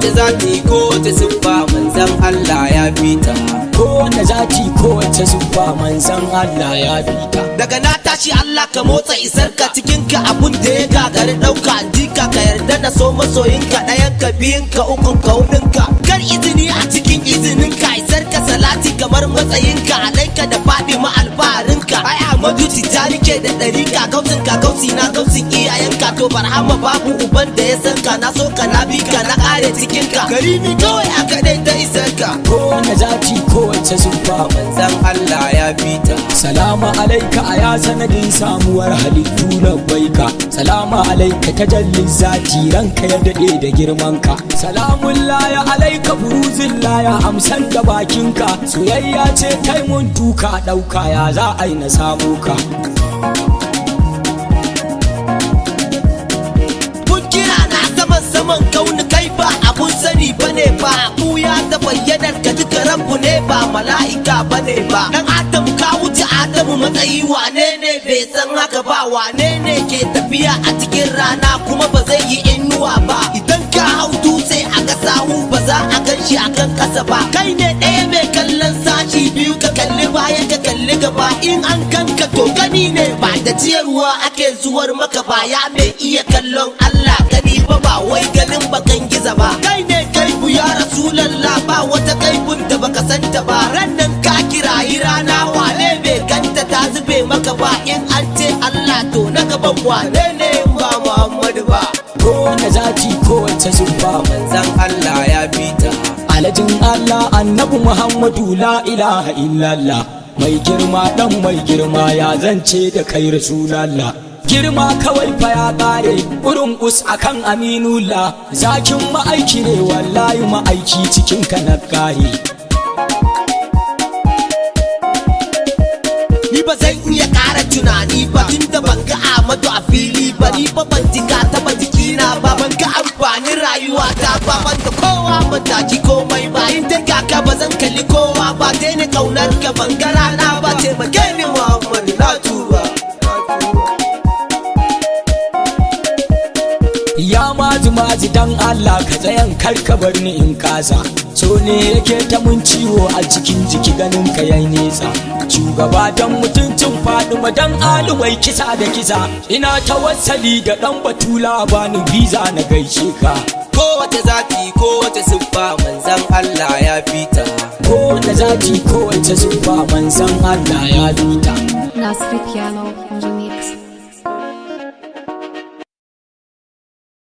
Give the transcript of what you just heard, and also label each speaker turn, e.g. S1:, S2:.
S1: Kowace zati, kowace siffa, manzan Allah ya fita.
S2: Kowane zati, kowace siffa, manzan Allah ya fita.
S1: Daga na tashi, Allah ka motsa isar ka cikin ka, abun da ya gagari ɗauka jika, ka yarda na so masoyinka, ɗayan ka, biyun ka, ukun ka, hudun ka, kar izini a cikin izinin ka, isar ka, salati kamar matsayinka, alaika da faɗi ma alfaharinka. Ai Ahmadu Tijjani ke da ɗarika, gausin ka, gausi na, gausin iyayenka, to barhama babu uban da ya san ka. Na so ka, na bi ka, na ƙare cikin ka, karimi kawai a kaɗai ta isar ka.
S2: Kowane zati, kowace siffa,
S1: manzan Allah ya fita.
S2: Salamu alaika a ya sanadin samuwar halittu, labbaika. Salamu alaika tajallin zati, ranka ya daɗe da girmanka. Salamun laya alaika buruzin laya, amsan da bakinka. Soyayya ce kai mun duka ɗauka, ya za a yi na samu ka?
S1: Kun kira na saman saman kauni, kai ba abun sani bane ba, buya ta bayyanar ka duka rabu ne, ba mala'ika bane ba, dan Adam ka wuce Adamu matsayi. Wane ne bai san haka ba? Wane ne ke tafiya a cikin rana kuma ba zai yi inuwa ba? Idan ka hau dutse a ga sawu, ba za a gan shi a kan kasa ba. Kai ne ɗaya mai kallon sashi biyu, ka kalli baya, ka kalli gaba. In an kanka to gani ne, ba da ciyarwa ake zuwar maka ba. Ya mai iya kallon Allah, gani ba ba wai ganin bakan giza ba. Kai ne kaibu ya Rasulallah, ba wata kaibun da baka santa ba. Rannan ka kirayi rana, wane bai ganta ta zube maka ba? In an ce Allah, to na gaban wane ne in ba Muhammadu ba?
S2: Kowane zati, kowace siffa,
S1: manzan Allah ya fita.
S2: Alajin Allah Annabi Muhammadu, la ilaha illallah. Mai girma dan mai girma, ya zance da kai Rasulallah? Girma kawai fa ya kare urin us akan Aminullah. Zakin ma'aiki ne wallahi, ma'aiki cikin ka na kare.
S1: Ni ba zan iya ƙara tunani ba tunda ban ga Ahmadu a fili ba. Ni ba ban ji ka taba jikina ba, ban ga amfanin rayuwa ta ba, ban da kowa, ban taki komai ba. In dai kaka ba zan kalli kowa ba, daina kaunar ka, ban ga rana ba. Taimake ni Muhammadu, na tuba.
S2: Ya maji maji, dan Allah ka tsayan, kar ka bar ni in kasa. So ne yake ta mun ciwo a cikin jiki, ganin ka yayi nesa. Shugaba, dan mutuncin Fadima, dan alumai kisa da kisa, ina tawassali da dan batula, bani biza na gaishe ka.
S1: Kowace zati, kowace siffa, manzan Allah ya fita.
S2: Kowace zati, kowace siffa, manzan Allah ya fita.
S3: Nasri Piano.